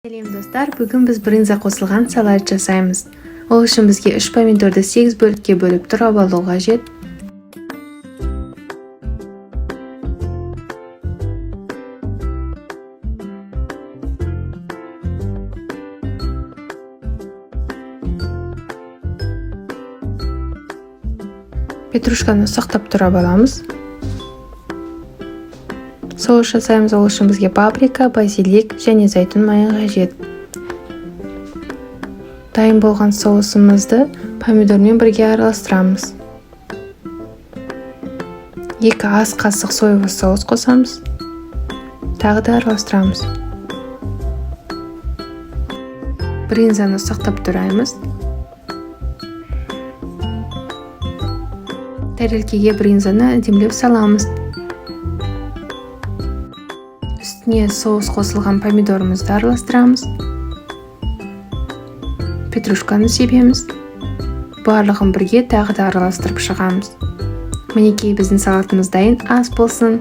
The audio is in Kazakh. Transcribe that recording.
Сәлем, достар! Бүгін біз брынза қосылған салат жасаймыз. Ол үшін бізге үш помидорды сегіз бөлікке бөліп, турап алу қажет. Петрушканы ұсақтап турап аламыз. Соус жасаймыз. Ол үшін бізге паприка, базилик және зәйтүн майы қажет. Дайын болған соусымызды помидормен бірге араластырамыз. 2 ас қасық соевый соус қосамыз, тағы да араластырамыз. Брынзаны ұсақтап тураймыз. Тәрелкеге брынзаны әдемілеп саламыз. Үстіне соус қосылған помидорымызды араластырамыз, петрушканы себеміз. Барлығын бірге тағы да араластырып шығамыз. Мінекей, біздің салатымыз дайын. Ас болсын!